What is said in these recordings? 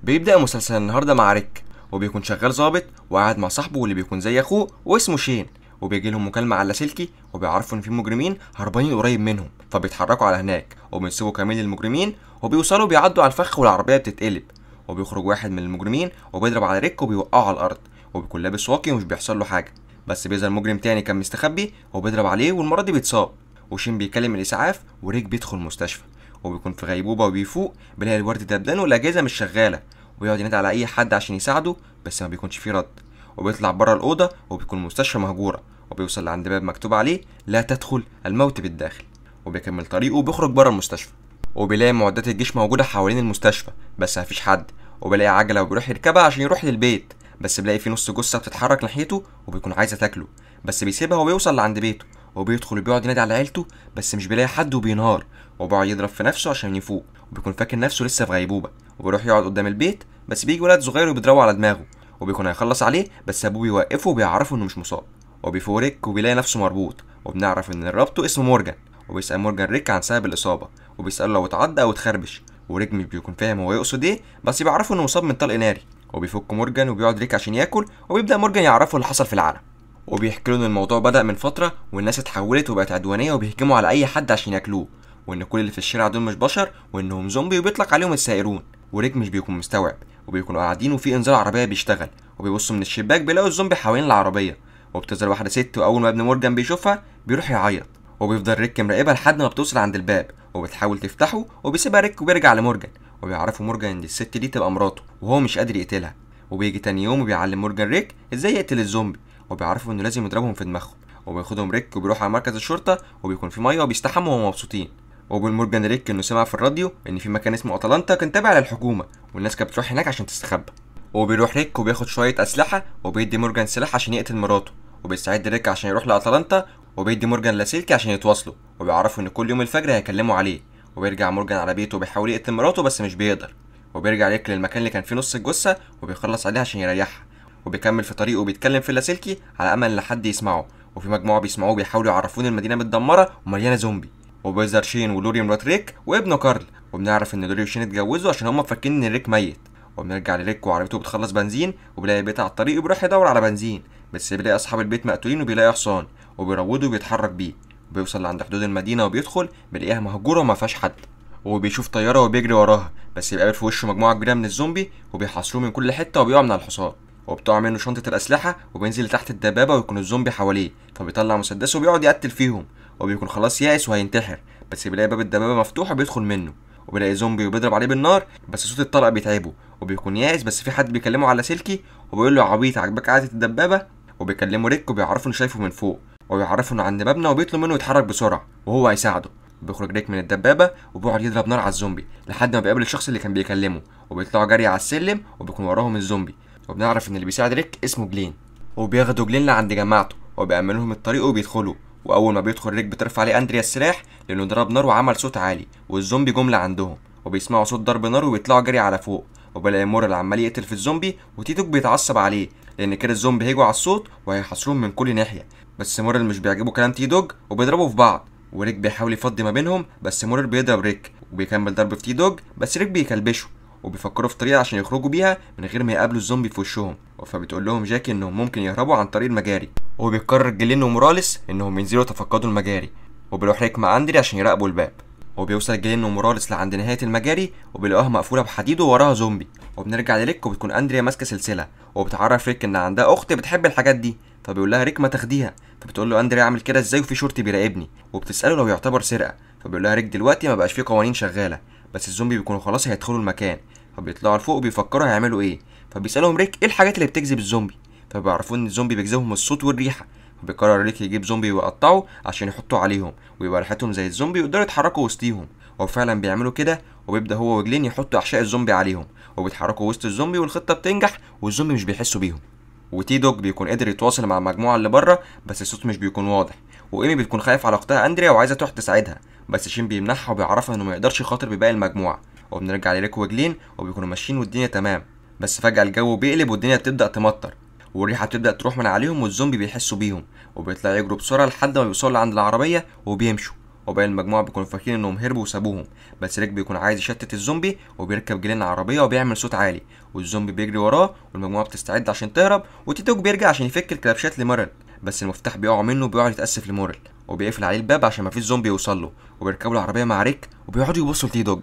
بيبدأ مسلسل النهارده مع ريك، وبيكون شغال ظابط وقاعد مع صاحبه واللي بيكون زي اخوه واسمه شين، وبيجي لهم مكالمة على اللاسلكي وبيعرفوا ان في مجرمين هربانين قريب منهم، فبيتحركوا على هناك وبينسبوا كمين للمجرمين، وبيوصلوا بيعدوا على الفخ والعربية بتتقلب، وبيخرج واحد من المجرمين وبيضرب على ريك وبيوقعه على الارض، وبيكون لابس واقي ومش بيحصل له حاجة، بس بيظهر مجرم تاني كان مستخبي وبيضرب عليه والمرة دي بيتصاب، وشين بيكلم الاسعاف وريك بيدخل المستشفى وبيكون في غيبوبة، وبيفوق بيلاقي الورد دبلان والاجهزة مش شغالة، وبيقعد ينادي على اي حد عشان يساعده بس ما بيكونش فيه رد، وبيطلع بره الاوضة وبيكون المستشفى مهجورة، وبيوصل لعند باب مكتوب عليه لا تدخل الموت بالداخل، وبيكمل طريقه وبيخرج بره المستشفى، وبيلاقي معدات الجيش موجودة حوالين المستشفى بس مفيش حد، وبيلاقي عجله وبيروح يركبها عشان يروح للبيت، بس بيلاقي في نص جثة بتتحرك ناحيته وبيكون عايزه تاكله، بس بيسيبها وبيوصل لعند بيته، وبيدخل وبيقعد ينادي على عيلته بس مش بيلاقي حد وبينهار، وبيقعد يضرب في نفسه عشان يفوق، وبيكون فاكر نفسه لسه في غيبوبة، وبيروح يقعد قدام البيت بس بيجي ولد صغير وبيضربه على دماغه، وبيكون هيخلص عليه بس ابوه بيوقفه وبيعرفه انه مش مصاب، وبيفوق ريك وبيلاقي نفسه مربوط، وبنعرف ان رابطه اسمه مورجان، وبيسأل مورجان ريك عن سبب الاصابة، وبيسأله لو اتعض او اتخربش، وريك مش بيكون فاهم هو يقصد ايه بس بيعرفه انه مصاب من طلق ناري، وبيفك مورجان وبيقعد ريك عشان ياكل، وبيبدا مورجان يعرفه اللي حصل في العالم، وبيحكي له ان الموضوع بدأ من فترة والناس اتحولت وبقت عدوانية وبيهجموا على اي حد عشان ياكلوه، وان كل اللي في الشارع دول مش بشر وانهم زومبي وبيطلق عليهم السائرون، وريك مش بيكون مستوعب، وبيكونوا قاعدين وفي انذار عربية بيشتغل، وبيبصوا من الشباك بيلاقوا الزومبي حوالين العربية، وبتظهر واحدة ست، واول ما ابن مورجان بيشوفها بيروح يعيط، وبيفضل ريك مراقبها لحد ما بتوصل عند الباب وبتحاول تفتحه، وبيسيبها ريك وبيرجع لمورجان، وبيعرفوا مورجان ان الست دي تبقى مراته وهو مش قادر يقتلها، وبيجي تاني يوم وبيعلم مورجان ريك ازاي يقتل الزومبي، وبيعرفوا انه لازم يضربهم في دماغهم، وبياخدهم ريك وبيروح على مركز الشرطة، وبيكون في مية وبيستحموا وهم مبسوطين، وبيقول مورجان ريك انه سمع في الراديو ان في مكان اسمه اتلانتا كان تابع للحكومة والناس كانت بتروح هناك عشان تستخبى، وبيروح ريك وبياخد شوية اسلحة وبيدي مورجان سلاح عشان يقتل مراته، وبيستعد ريك عشان يروح لاتلانتا، وبيدي مورجان لاسلكي عشان يتواصلوا، وبيعرفوا ان كل يوم الفجر هيكلموا عليه، وبيرجع مورجان على بيته وبيحاول يقتل مراته بس مش بيقدر، وبيرجع ريك للمكان اللي كان فيه نص الجثة وبيخلص عليها عشان يريحها، وبيكمل في طريقه وبيتكلم في اللاسلكي على امل ان حد يسمعه، وفي مجموعة بيسمعوه بيحاولوا يعرفون المدينة متدمره ومليانة زومبي، وبيظهر شين ولوري مرات ريك وابنه كارل، وبنعرف ان لوري وشين اتجوزوا عشان هما فاكرين ان ريك ميت، وبنرجع لريك وعربيته بتخلص بنزين، وبيلاقي بيت على الطريق وبيروح يدور على بنزين، بس بيلاقي اصحاب البيت مقتولين وبيلاقي حصان وبيروضه وبيتحرك بيه، وبيوصل لعند حدود المدينة وبيدخل بيلاقيها مهجورة وما فيهاش حد، وبيشوف طيارة وبيجري وراها بس بيقابل في وشه مجموعة كبيرة من الزومبي وبيحاصروه من كل حتة وبيقع من على الحصان، وبتقع منه شنطه الاسلحة وبينزل تحت الدبابة ويكون الزومبي حواليه، فبيطلع مسدسه وبيقعد يقتل فيهم، وبيكون خلاص يائس وهينتحر بس بيلاقي باب الدبابة مفتوح وبيدخل منه، وبيلاقي زومبي وبيضرب عليه بالنار بس صوت الطلقة بيتعبه، وبيكون يائس بس في حد بيكلمه على سلكي وبيقول له يا عبيط عجبك قعدة الدبابة، وبيكلمه ريك وبيعرفه انه شايفه من فوق، وبيعرفه انه عند مبنى وبيطلب منه يتحرك بسرعة وهو هيساعده. بيخرج ريك من الدبابة وبيقعد يضرب نار على الزومبي لحد ما بيقابل الشخص اللي كان بيكلمه، وبيطلعوا جري على السلم وبيكون وراهم الزومبي، وبنعرف ان اللي بيساعد ريك اسمه جلين، وبياخدوا جلين لعند جماعته وبيأمنوا لهم الطريق وبيدخلوا، واول ما بيدخل ريك بترفع عليه اندريا السلاح لانه ضرب نار وعمل صوت عالي، والزومبي جملة عندهم وبيسمعوا صوت ضرب نار وبيطلعوا جري على فوق، وبيلاقي مورال عمال يقتل في الزومبي، وتيتوك بيتعصب عليه لان كده الزومبي هيجوا على الصوت وهيحاصروهم من كل ناحية، بس مورال مش بيعجبه كلام تي دوج وبيضربوا في بعض، وريك بيحاول يفضي ما بينهم بس مورال بيضرب ريك وبيكمل ضرب في تي دوج بس ريك بيكلبشه، وبيفكروا في طريقه عشان يخرجوا بيها من غير ما يقابلوا الزومبي في وشهم، فبتقول لهم جاكي انهم ممكن يهربوا عن طريق المجاري، وبيقرر جلين وموراليس انهم ينزلوا يتفقدوا المجاري، وبيروح ريك مع اندري عشان يراقبوا الباب، وبيوصل جلين وموراليس لعند نهاية المجاري وبيلاقوها مقفولة بحديد ووراها زومبي، وبنرجع لريك وبتكون اندريا ماسكه سلسلة، وبتعرف ريك ان عندها اخت بتحب الحاجات دي، فبيقول لها ريك ما تاخديها، فبتقول له اندريا اعمل كده ازاي وفي شرطي بيراقبني، وبتساله لو يعتبر سرقه، فبيقول لها ريك دلوقتي ما بقاش فيه قوانين شغالة، بس الزومبي بيكونوا خلاص هيدخلوا المكان، فبيطلعوا لفوق وبيفكروا هيعملوا ايه، فبيسالهم ريك ايه الحاجات اللي بتجذب الزومبي، فبيعرفوا ان الزومبي بيجذبهم الصوت والريحه، فبيقرر ريك يجيب زومبي ويقطعه عشان يحطوا عليهم ويبقى ريحتهم زي الزومبي ويقدروا يتحركوا وسطيهم، وفعلا بيعملوا كده، وبيبدا هو وجلين يحطوا احشاء الزومبي عليهم وبيتحركوا وسط الزومبي والخطه بتنجح والزومبي مش بيحسوا بيهم، وتي دوج بيكون قادر يتواصل مع المجموعة اللي بره بس الصوت مش بيكون واضح، وايمي بتكون خايف على اختها اندريا وعايزه تروح تساعدها بس شين بيمنعها وبيعرفها انه ما يقدرش يخاطر بباقي المجموعة، وبنرجع لريك وجلين وبيكونوا ماشيين والدنيا تمام، بس فجاة الجو بيقلب والدنيا بتبدا تمطر والريحه بتبدا تروح من عليهم والزومبي بيحسوا بيهم، وبيطلعوا يجروا بسرعة لحد ما بيوصلوا عند العربية وبيمشوا، وباقي المجموعة بيكونوا فاكرين انهم هربوا وسابوهم، بس ريك بيكون عايز يشتت الزومبي وبيركب جلين عربية وبيعمل صوت عالي والزومبي بيجري وراه، والمجموعة بتستعد عشان تهرب. وتي دوج بيرجع عشان يفك الكلبشات لموريل، بس المفتاح بيقع منه وبيقعد يتاسف لموريل وبيقفل عليه الباب عشان مفيش زومبي يوصل له. وبيركبوا العربية مع ريك وبيقعدوا يبصوا لتي دوج،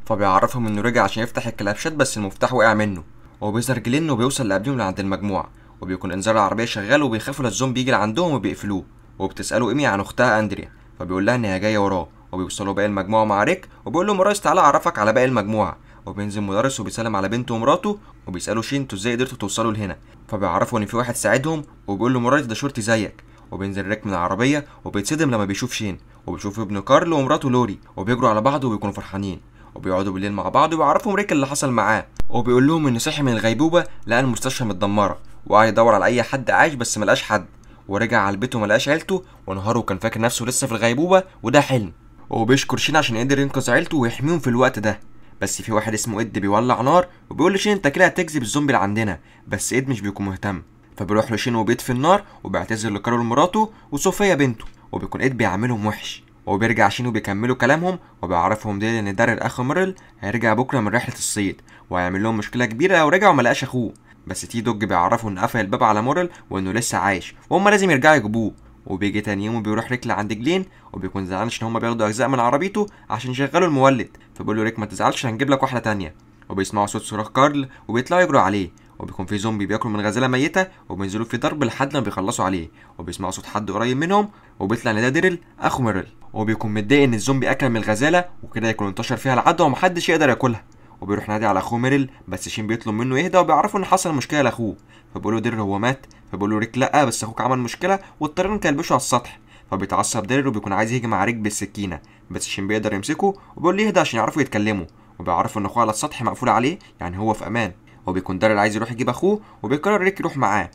فبيعرفهم انه رجع عشان يفتح الكلبشات بس المفتاح وقع منه. وبيظهر جلين وبيوصل لقبلهم لعند المجموعة، وبيكون انذار العربية شغال وبيخافوا للزومبي يجي لعندهم وبيقفلوه. وبتساله ايمي عن اختها اندريا، فبيقول لها ان هي جاية وراه. وبيوصلوا باقي المجموعة مع ريك وبيقول له موريس تعالى اعرفك على باقي المجموعة. وبينزل مدرس وبيسلم على بنته ومراته وبيسالوا شين انتوا ازاي قدرتوا توصلوا لهنا، فبيعرفوا ان في واحد ساعدهم وبيقول له موريس ده شرطي زيك. وبينزل ريك من العربية وبيتصدم لما بيشوف شين، وبيشوف ابن كارل ومراته لوري، وبيجروا على بعض وبيكونوا فرحانين. وبيقعدوا بالليل مع بعض وبيعرفهم ريك اللي حصل معاه، وبيقول لهم انه صحي من الغيبوبه لقى المستشفى متدمره وقعد يدور على اي حد عايش بس ملقاش حد، ورجع على البيت وملقاش عيلته، وانهار وكان فاكر نفسه لسه في الغيبوبه وده حلم. وبيشكر شين عشان قدر ينقذ عيلته ويحميهم في الوقت ده. بس في واحد اسمه إد بيولع نار وبيقول لشين انت كده هتجذب الزومبي اللي عندنا، بس إد مش بيكون مهتم، فبيروح لشين وبيطفي النار وبيعتذر لكارول مراته وصوفيا بنته، وبيكون إد بيعاملهم وحش. وبيرجع شين وبيكملوا كلامهم وبيعرفهم ديل ان داريل اخو ميرل هيرجع بكره من رحله الصيد وهيعمل لهم مشكلة كبيرة لو رجع وما لقاش اخوه. بس تي دوج بيعرفوا ان قفل الباب على موريل وانه لسه عايش وهم لازم يرجعوا يجيبوه. وبيجي تاني يوم وبيروح ريك لعند جلين وبيكون زعلان عشان هما بياخدوا اجزاء من عربيته عشان يشغلوا المولد، فبيقول له ريك ما تزعلش هنجيب لك واحدة تانية. وبيسمعوا صوت صراخ كارل وبيطلعوا يجروا عليه، وبيكون في زومبي بياكل من غزاله ميته وبينزلوا في ضرب لحد ما بيخلصوا عليه. وبيسمعوا صوت حد قريب منهم وبيطلع ان ده ديرل اخو ميرل، وبيكون متضايق ان الزومبي اكل من الغزالة وكده يكون انتشر فيها العدوى ومحدش يقدر ياكلها. وبيروح نادي على اخوه ميرل بس شين بيطلب منه يهدى وبيعرفوا ان حصل مشكلة لاخوه، فبيقول له ديرل هو مات، فبيقول له ريك لا بس اخوك عمل مشكلة واضطرينا نكلبشه على السطح. فبيتعصب ديرل وبيكون عايز يهجم على ريك بالسكينة، بس شين بيقدر يمسكه وبيقول له يهدى عشان يعرفوا يتكلموا، وبيعرفوا ان اخوه على السطح مقفول عليه يعني هو في امان. وبيكون داريل عايز يروح يجيب اخوه وبيقرر ريك يروح معاه،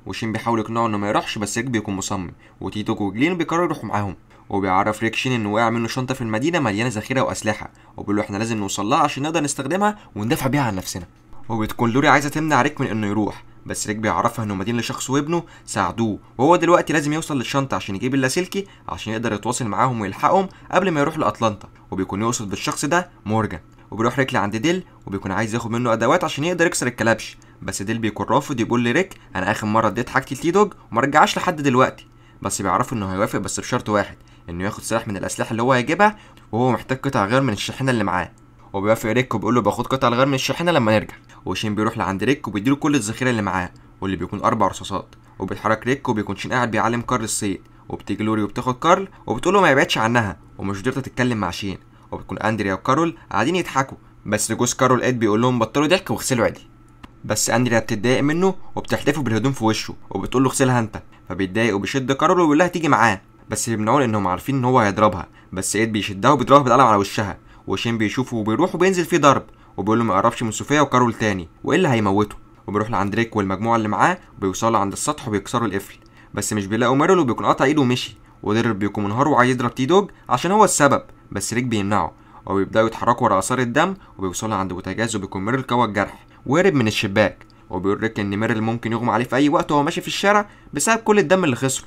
وشين بيحاول يقنعه انه ما يروحش بس ريك بيكون مصمم، وتي دوج وجلين بيقرروا يروحوا معاهم. وبيعرف ريك شين انه وقع منه شنطه في المدينة مليانة ذخيرة واسلحه، وبيقول له احنا لازم نوصل لها عشان نقدر نستخدمها وندافع بيها عن نفسنا. وبتكون لوري عايزه تمنع ريك من انه يروح، بس ريك بيعرفها انه مدين لشخص وابنه ساعدوه، وهو دلوقتي لازم يوصل للشنطه عشان يجيب اللاسلكي عشان يقدر يتواصل معاهم ويلحقهم قبل ما يروح لاتلانتا. وبيكون يقصد بالشخص ده مورجان. وبيروح ريك لعند ديل وبيكون عايز ياخد منه ادوات عشان يقدر يكسر الكلبش، بس ديل بيكون رافض يقول لريك انا اخر مرة اديت حاجتي لتي دوج وما رجعهاش لحد دلوقتي. بس بيعرفوا انه هيوافق بس بشرط واحد، انه ياخد سلاح من الاسلحة اللي هو هيجيبها وهو محتاج قطع غير من الشاحنة اللي معاه. وبيوافق ريك وبيقول له باخد قطع الغير من الشاحنة لما نرجع. وشين بيروح لعند ريك وبيديله كل الذخيره اللي معاه واللي بيكون 4 رصاصات. وبيتحرك ريك وبيكون شين قاعد بيعلم كارل الصيد، وبتيجي لوري وبتاخد كارل وبتقول له ما يبعدش عنها ومش قادرة تتكلم مع شين. وبتكون اندريا وكارول قاعدين يضحكوا، بس جوز كارول اد بيقول لهم بطلوا ضحك واغسلوا عدل. بس اندريا بتتضايق منه وبتحدفه بالهدوم في وشه وبتقول له اغسلها انت، فبيتضايق وبيشد كارول وبيقول لها تيجي معاه، بس بيمنعوه لانهم عارفين ان هو هيضربها. بس اد بيشدها وبيضربها بالقلم على وشها، وشين بيشوفه وبيروح وبينزل فيه ضرب وبيقول له ما يقربش من صوفيا وكارول تاني والا هيموته. وبيروح لعند ريك والمجموعة اللي معاه وبيوصلوا عند السطح وبيكسروا القفل، بس مش بيلاقوا ميرل وبيكون قطع ايده ومشي. وديرل بيكون منهار وعايز يضرب تي دوج عشان هو السبب، بس ريك بيمنعه. وبيبداوا يتحركوا ورا اثار الدم وبيوصلوا عند بوتاجاز وبيكون ميرل كوى الجرح وهرب من الشباك. وبيقول ريك ان ميرل ممكن يغمى عليه في اي وقت وهو ماشي في الشارع بسبب كل الدم اللي خسره.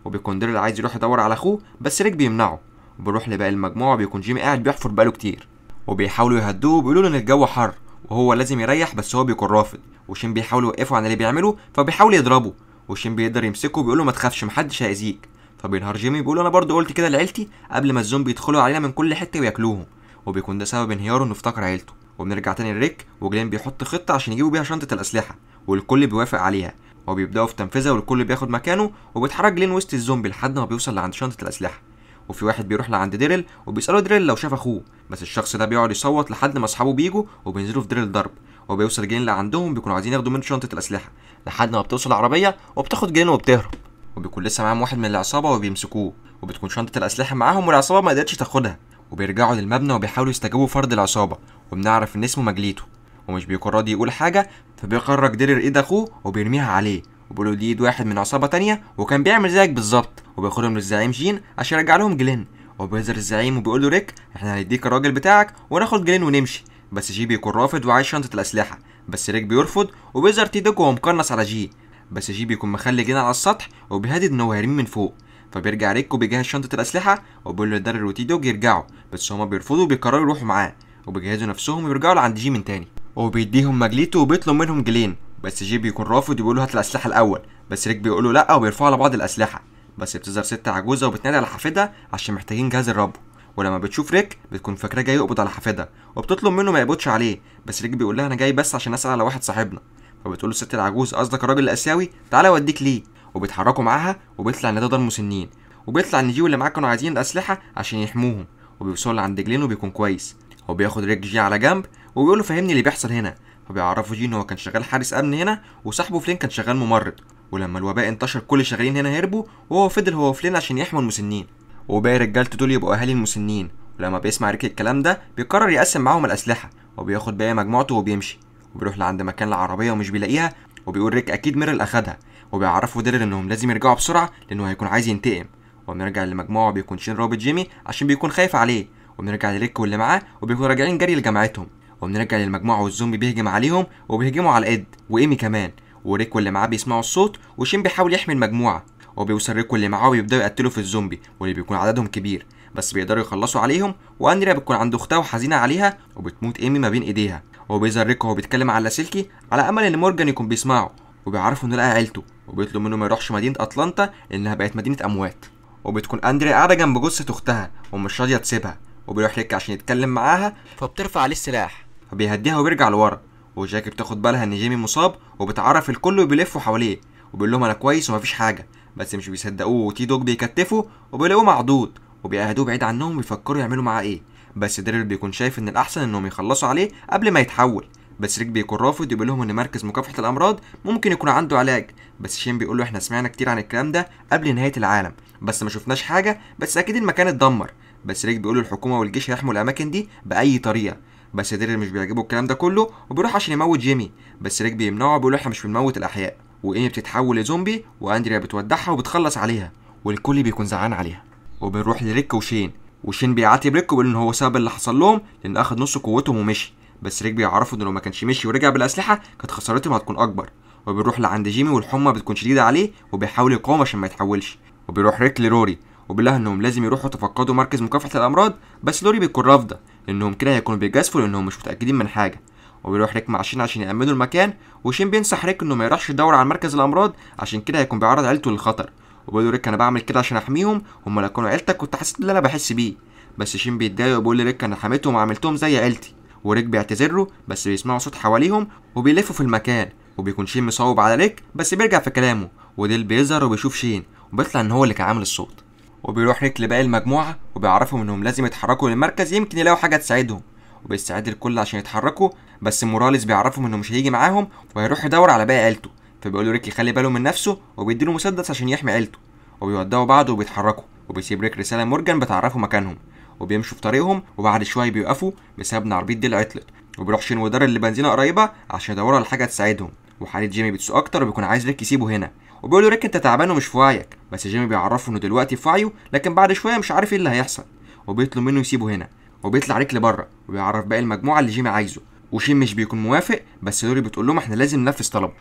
وبيكون ديرل عايز يروح يدور على اخوه بس ريك بيمنعه. وبيروح لباقي المجموعة وبيكون جيمي قاعد بيحفر بقاله كتير، وبيحاولوا يهدوه وبيقولوا له ان الجو حر وهو لازم يريح بس هو بيكون رافض. وشين بيحاول يوقفه عن اللي بيعمله فبيحاول يضربه، وشين بيقدر يمسكه وبيقول له ما تخافش محدش هيأذيك. فبينهار جيمي بيقول انا برضو قلت كده لعيلتي قبل ما الزومبي يدخلوا علينا من كل حتة وياكلوهم، وبيكون ده سبب انهياره انه افتكر عيلته. وبنرجع تاني لريك وجلين بيحط خطه عشان يجيبوا بيها شنطه الاسلحة والكل بيوافق عليها، وبيبداوا في تنفيذها والكل بياخد مكانه. وبيتحرك جلين وسط الزومبي لحد ما بيوصل لعند شنطه الاسلحة. وفي واحد بيروح لعند ديرل وبيساله ديرل لو شاف اخوه، بس الشخص ده بيقعد يصوت لحد ما اصحابه بيجوا وبينزلوا في ديرل ضرب. وبيوصل جلين لعندهم بيكونوا عايزين ياخدوا منه شنطه الاسلحة لحد ما بتوصل العربية وبتاخد جلين وبتهرب. وبيكون لسه معاهم واحد من العصابة وبيمسكوه، وبتكون شنطه الاسلحة معاهم والعصابه ما قدرتش تاخدها. وبيرجعوا للمبنى وبيحاولوا يستجوبوا فرد العصابة، وبنعرف ان اسمه مجليتو، ومش بيكون راضي يقول حاجة، فبيخرج ديرل ايد اخوه وبيرميها عليه وبيقولوا دي ايد واحد من عصابة تانية وكان بيعمل زيك بالظبط. وبياخدهم للزعيم جين عشان يرجع لهم جلين. وبيظهر الزعيم وبيقول له ريك احنا هنديك الراجل بتاعك وناخد جلين ونمشي، بس جي بيكون رافض وعايز شنطه الاسلحة، بس ريك بيرفض. وبيظهر تي دوج وهو مقنص على جي، بس جي بيكون مخلي جلين على السطح وبيهدد ان هو هيرميه من فوق، فبيرجع ريك وبيجهز شنطه الاسلحة وبيقول لداريل وتي دوج يرجعوا، بس هما بيرفضوا وبيقرروا يروحوا معاه، وبيجهزوا نفسهم ويرجعوا لعند جي من تاني. وبيديهم مجليته وبيطلب منهم جلين، بس جي بيكون رافض وبيقول له هات الاسلحة الاول، بس ريك بيقول له لا وبيرفعوا على بعض الاسلحة. بس بتظهر ست عجوزه وبتنادي على حفيدها عشان محتاجين جهاز الربو، ولما بتشوف ريك بتكون فاكراه جاي يقبض على حفيدها وبتطلب منه ما يقبضش عليه، بس ريك بيقول لها انا جاي بس عشان اسال على واحد صاحبنا. فبتقول له الست العجوز قصدك الراجل الاسيوي، تعالى اوديك ليه. وبيتحركوا معاها وبيطلع ان ده دار مسنين، وبيطلع ان جي واللي معاه كانوا عايزين الاسلحة عشان يحموهم. وبيوصل لعند جلين وبيكون كويس، وبياخد ريك جي على جنب وبيقول له فهمني اللي بيحصل هنا. فبيعرفوا جي ان هو كان شغال حارس امن هنا، وصاحبه فلين كان شغال ممرض، ولما الوباء انتشر كل شغالين هنا هربوا، وهو فضل هو وفلين عشان يحموا المسنين، وباقي رجالته دول يبقوا اهالي المسنين. ولما بيسمع ريك الكلام ده بيقرر يقسم معاهم الاسلحة، وبياخد باقي مجموعته وبيمشي. وبيروح لعند مكان العربية ومش بيلاقيها، وبيقول ريك اكيد ميرل اخدها، وبيعرفوا ديرل انهم لازم يرجعوا بسرعة لانه هيكون عايز ينتقم. وبنرجع للمجموعة وبيكون شين رابط جيمي عشان بيكون خايف عليه، وبنرجع لريك واللي معاه وبيكونوا راجعين جري لجامعتهم. وبنرجع للمجموعة والزومبي بيهجم عليهم وبيهجموا على اد وايمي كمان، وريك واللي معاه بيسمعوا الصوت، وشين بيحاول يحمي المجموعة. وبيوصل ريك واللي معاه وبيبداوا يقتلوا في الزومبي واللي بيكون عددهم كبير، بس بيقدروا يخلصوا عليهم. واندريا بتكون عند اختها وحزينه عليها، وبتموت ايمي ما بين ايديها. وبيظهر ريك وهو بيتكلم على لاسلكي على امل ان مورجان يكون بيسمعه، وبيعرفوا انه لقى عيلته، وبيطلب منه ما يروحش مدينة اتلانتا لانها بقت مدينة اموات. وبتكون اندريا قاعدة جنب جثة اختها ومش راضية تسيبها، وبيروح ريك عشان يتكلم معاها فبترفع عليه السلاح فبيهديها وبيرجع لورا. وجاكي بتاخد بالها ان جيمي مصاب، وبتعرف الكل وبيلفوا حواليه وبيقول لهم انا كويس ومفيش حاجة، بس مش بيصدقوه. وتي دوج بيكتفه وبيلاقوه معضوض وبيقعدوه بعيد عنهم وبيفكروا يعملوا معاه ايه، بس ديرل بيكون شايف ان الاحسن انهم يخلصوا عليه قبل ما يتحول. بس ريك بيكون رافض وبيقول لهم ان مركز مكافحة الامراض ممكن يكون عنده علاج، بس شين بيقول له احنا سمعنا كتير عن الكلام ده قبل نهاية العالم بس ما شفناش حاجة، بس اكيد المكان اتدمر. بس ريك بيقول له الحكومة والجيش هيحموا الاماكن دي باي طريقه، بس ديرل مش بيعجبه الكلام ده كله وبيروح عشان يموت جيمي، بس ريك بيمنعه وبيقول له احنا مش بنموت الاحياء. وايمي بتتحول لزومبي واندريا بتودعها وبتخلص عليها، والكل بيكون زعلان عليها. وبنروح لريك وشين، وشين بيعاتب ريك وبيقول ان هو سبب اللي حصل لهم لان اخد نص قوتهم ومشي، بس ريك بيعرفوا ان لو ما كانش مشي ورجع بالاسلحة كانت خسارتهم هتكون اكبر. وبنروح لعند جيمي والحمى بتكون شديدة عليه وبيحاول يقاوم عشان ما يتحولش. وبيروح ريك لروري وبيقول لها انهم لازم يروحوا تفقدوا مركز مكافحة الامراض، بس لوري بتكون رافضه لانهم كده هيكونوا بيجازفوا لانهم مش متاكدين من حاجة. وبيروح ريك مع شين عشان يامنوا المكان، وشين بينصح ريك انه ما يروحش يدور على مركز الامراض عشان كده هيكون بيعرض عيلته للخطر. وبيقول ريك انا بعمل كده عشان احميهم، هم لو كانوا عيلتك كنت حسيت باللي انا بحس بيه. بس شين بيتضايق وبيقول لريك انا حميتهم وعملتهم زي عيلتي. وريك بيعتذر له، بس بيسمعوا صوت حواليهم وبيلفوا في المكان، وبيكون شين مصوب على ريك بس بيرجع في كلامه. وديل بيظهر وبيشوف شين وبيطلع ان هو اللي كان عامل الصوت. وبيروح ريك لباقي المجموعة وبيعرفهم انهم لازم يتحركوا للمركز يمكن يلاقوا حاجة تساعدهم، وبيستعد الكل عشان يتحركوا، بس موراليس بيعرفهم انه مش هيجي معاهم وهيروح يدور على باقي عيلته. فبيقول ريك يخلي باله من نفسه وبيديله مسدس عشان يحمي عيلته. وبيودعوا بعض وبيتحركوا، وبيسيب ريك رسالة مورجان بتعرفه مكانهم، وبيمشوا في طريقهم. وبعد شوية بيوقفوا بسبب ان عربية ديل عطلت، وبيروح شين ودار اللي بنزينة قريبه عشان يدوروا على حاجة تساعدهم. وحاله جيمي بتسوء اكتر وبيكون عايز ريك يسيبه هنا، وبيقول له ريك انت تعبان ومش في وعيك، بس جيمي بيعرفه انه دلوقتي في وعيه لكن بعد شوية مش عارف ايه اللي هيحصل، وبيطلب منه يسيبه هنا. وبيطلع ريك لبره وبيعرف باقي المجموعة اللي جيمي عايزه، وشين مش بيكون موافق، بس لوري بتقول لهم احنا لازم ننفذ طلبه.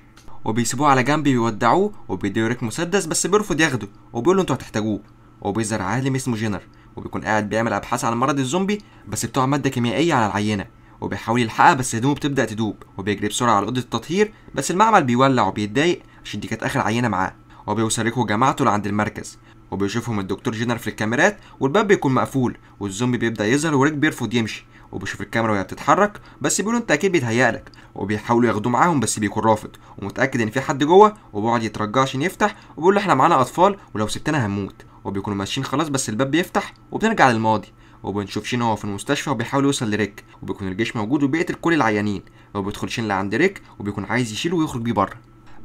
وبيسيبوه على جنب بيودعوه، وبيديله ريك مسدس بس بيرفض ياخده وبيقول له انتوا هتحتاجوه. وبيظهر عالم اسمه جينر وبيكون قاعد بيعمل ابحاث عن مرض الزومبي بس بتوع مادة كيميائية على العينة، وبيحاول يلحقها بس هدومه بتبدا تدوب، وبيجري بسرعة على اوضة التطهير بس المعمل بيولع وبيتضايق عشان دي كانت اخر عينه معاه. وبيوصل ريك وجماعته لعند المركز، وبيشوفهم الدكتور جينر في الكاميرات والباب بيكون مقفول، والزومبي بيبدا يظهر وريك بيرفض يمشي، وبيشوف الكاميرا وهي بتتحرك بس بيقولوا انت اكيد بيتهيألك، وبيحاولوا ياخدوه معاهم بس بيكون رافض ومتاكد ان في حد جوه، وبيقعد يترجاه عشان يفتح وبيقول له احنا معانا اطفال ولو سبتنا هنموت. وبيكونوا ماشيين خلاص بس الباب بيفتح وبنرجع للماضي، وبنشوف شين هو في المستشفى وبيحاول يوصل لريك، وبيكون الجيش موجود وبيقتل كل العيانين. وبيدخل شين لعند ريك وبيكون عايز يشيله ويخرج بيه بره،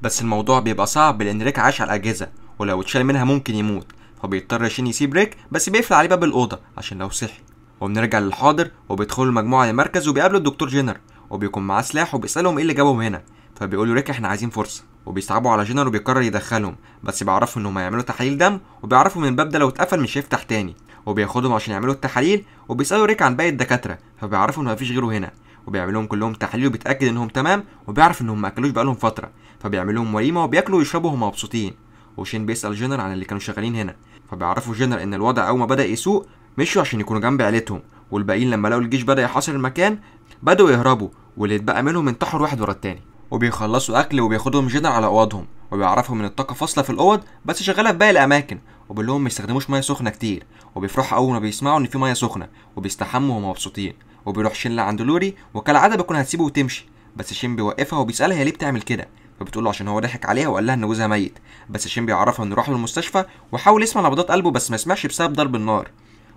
بس الموضوع بيبقى صعب لان ريك عاش على الاجهزة ولو اتشال منها ممكن يموت، فبيضطر شين يسيب ريك بس بيقفل عليه باب الاوضة عشان لو صحي. وبنرجع للحاضر وبيدخلوا المجموعة للمركز وبيقابلوا الدكتور جينر، وبيكون معاه سلاح وبيسالهم ايه اللي جابهم هنا، فبيقولوا ريك احنا عايزين فرصة. وبيصعبوا على جينر وبيقرر يدخلهم، بس بيعرفوا انهم هيعملوا تحاليل دم، وبيعرفوا من الباب ده لو اتقفل مش هيفتح تاني، وبياخدهم عشان يعملوا التحاليل. وبيسالوا ريك عن باقي الدكاترة فبيعرفوا انه مفيش غيره هنا، وبيعمل لهم كلهم تحاليل وبيتاكد انهم تمام، وبيعرف انهم ما اكلوش بقالهم فترة، فبيعمل لهم وليمة وبياكلوا ويشربوا وهم مبسوطين. وشين بيسال جينر عن اللي كانوا شغالين هنا، فبيعرفوا جينر ان الوضع اول ما بدا يسوء مشوا عشان يكونوا جنب عيلتهم، والباقيين لما لقوا الجيش بدا يحاصر المكان بدأوا يهربوا، واللي اتبقى منهم انتحر واحد ورا التاني. وبيخلصوا اكل وبياخدهم جينر على اوضهم، وبيعرفهم ان الطاقة فاصلة في الاوض بس شغالة في باقي الاماكن، وبيقول لهم ما يستخدموش مية سخنة كتير، وبيفرحوا اول ما بيسمعوا ان في مية سخنة وبيستحموا وهم مبسوطين. وبيروح شين لعند لوري وكالعادة بيكون هتسيبه وتمشي، بس شين بيوقفها وبيسالها هي ليه بتعمل كده، فبتقول له عشان هو ضحك عليها وقال لها ان جوزها ميت. بس شين بيعرفها انه راح للمستشفى وحاول يسمع نبضات قلبه بس ما سمعش بسبب ضرب النار،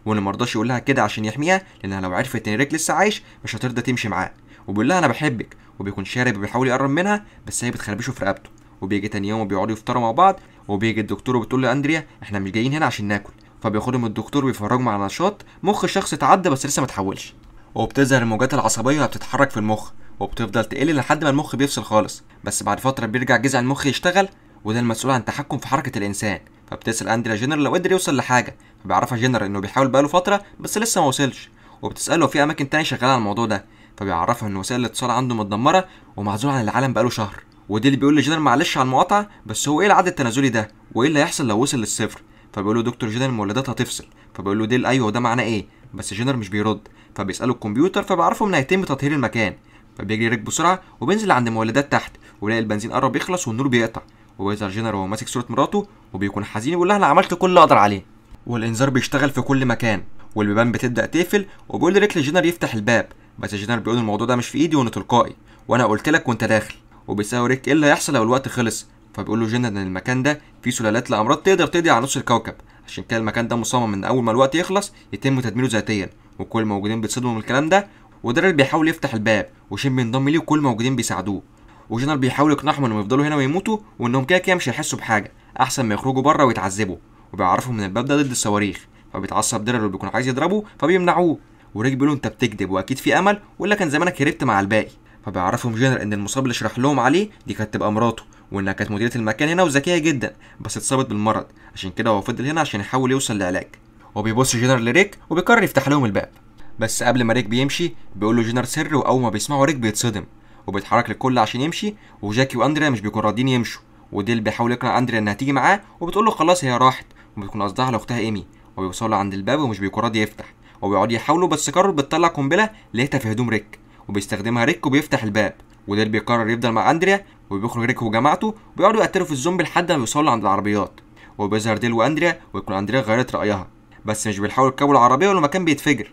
وانه ما رضاش يقول لها كده عشان يحميها لانها لو عرفت ان ريك لسه عايش مش هترضى تمشي معاه. وبيقول لها انا بحبك، وبيكون شارب وبيحاول يقرب منها بس هي بتخربشه في رقبته. وبيجي تاني يوم وبيقعدوا يفطروا مع بعض، وبيجي الدكتور وبتقول له اندريا احنا مش جايين هنا عشان ناكل، فبياخدهم الدكتور وبيفرجهم على نشاط مخ الشخص اتعدى بس لسه ما اتحولش، وبتظهر الموجات العصبية وبتتحرك في المخ وبتفضل تقل لحد ما المخ بيفصل خالص، بس بعد فترة بيرجع جذع المخ يشتغل، وده المسؤول عن التحكم في حركة الانسان. فبتسال اندريا جينر لو قدر يوصل لحاجة، فبيعرفها جينر انه بيحاول بقاله فترة بس لسه ما وصلش، وبتساله في اماكن تانية شغالة على الموضوع ده، فبيعرفها ان وسائل الاتصال عنده متدمره ومعزول عن العالم بقاله شهر. ودي اللي بيقول لجينر معلش على المقاطعة، بس هو ايه العد التنازلي ده وايه اللي هيحصل لو وصل للصفر؟ فبيقول له دكتور جينر المولدات هتفصل، فبيقول له ديل ايوه وده معناه ايه، بس جينر مش بيرد، فبيساله الكمبيوتر فبيعرفه ان هيتم تطهير المكان. فبيجري ريك بسرعة وبينزل عند المولدات تحت ويلاقي البنزين قرب يخلص والنور بيقطع، وبيظهر جينر وهو ماسك صوره مراته وبيكون حزين ويقول لها انا عملت كل اللي اقدر عليه. والانذار بيشتغل في كل مكان والبيبان بتبدا تقفل، وبيقول ريك لجينر يفتح الباب، بس جينر بيقول الموضوع ده مش في ايدي وانه تلقائي وانا قلت لك وانت داخل. وبيسأله ريك ايه اللي هيحصل لو الوقت خلص، فبيقول له جينر ان المكان ده فيه سلالات لامراض تقدر تقضي على نص الكوكب، عشان كده المكان ده مصمم ان اول ما الوقت يخلص يتم تدميره ذاتيا. وكل الموجودين بيتصدموا من الكلام ده، وداريل بيحاول يفتح الباب وشين بينضم ليه وكل الموجودين بيساعدوه. وجينر بيحاول يقنعهم انهم يفضلوا هنا ويموتوا وانهم كده كده مش هيحسوا بحاجة، احسن ما يخرجوا بره ويتعذبوا. وبيعرفهم ان الباب ده ضد الصواريخ، فبيتعصب داريل وبيكون عايز يضربه فبيمنعوه، وريك بيقول انت بتكذب واكيد في امل ولا كان زمانك هربت مع الباقي. فبيعرفهم جينر ان المصاب اللي شرح لهم عليه دي كانت تبقى مراته، وانها كانت مديره المكان هنا وذكيه جدا بس اتصابت بالمرض، عشان كده هو فضل هنا عشان يحاول يوصل لعلاج. وبيبص جينر لريك وبيقرر يفتح لهم الباب، بس قبل ما ريك بيمشي بيقول له جينر سر، واول ما بيسمعه ريك بيتصدم وبيتحرك للكل عشان يمشي، وجاكي واندريا مش بيكونوا راضيين يمشوا. وديل بيحاول يقنع اندريا انها تيجي معاه وبتقول له خلاص هي راحت، وبتكون قصدها على اختها ايمي. وبيوصلوا عند الباب ومش بيكون راضي يفتح، وبيقعد يحاولوا بس كارول بتطلع قنبلة لقيتها في هدوم ريك وبيستخدمها ريك وبيفتح الباب. وديل بيقرر يفضل مع اندريا وبيخرج ريك وجماعته وبيقعدوا يقتلوا في الزومبي لحد ما بيوصلوا عند العربيات. وبيظهر ديل واندريا ويكون اندريا غيرت رايها، بس مش بيلحقوا يركبوا العربية والمكان بيتفجر،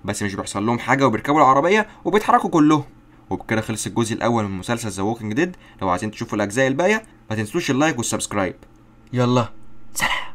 بس مش بيحصل لهم حاجة وبيركبوا العربية وبيتحركوا كلهم. وبكده خلص الجزء الاول من مسلسل The Walking Dead. لو عايزين تشوفوا الاجزاء الباقية ما تنسوش ال like وال subscribe. يلا سلام.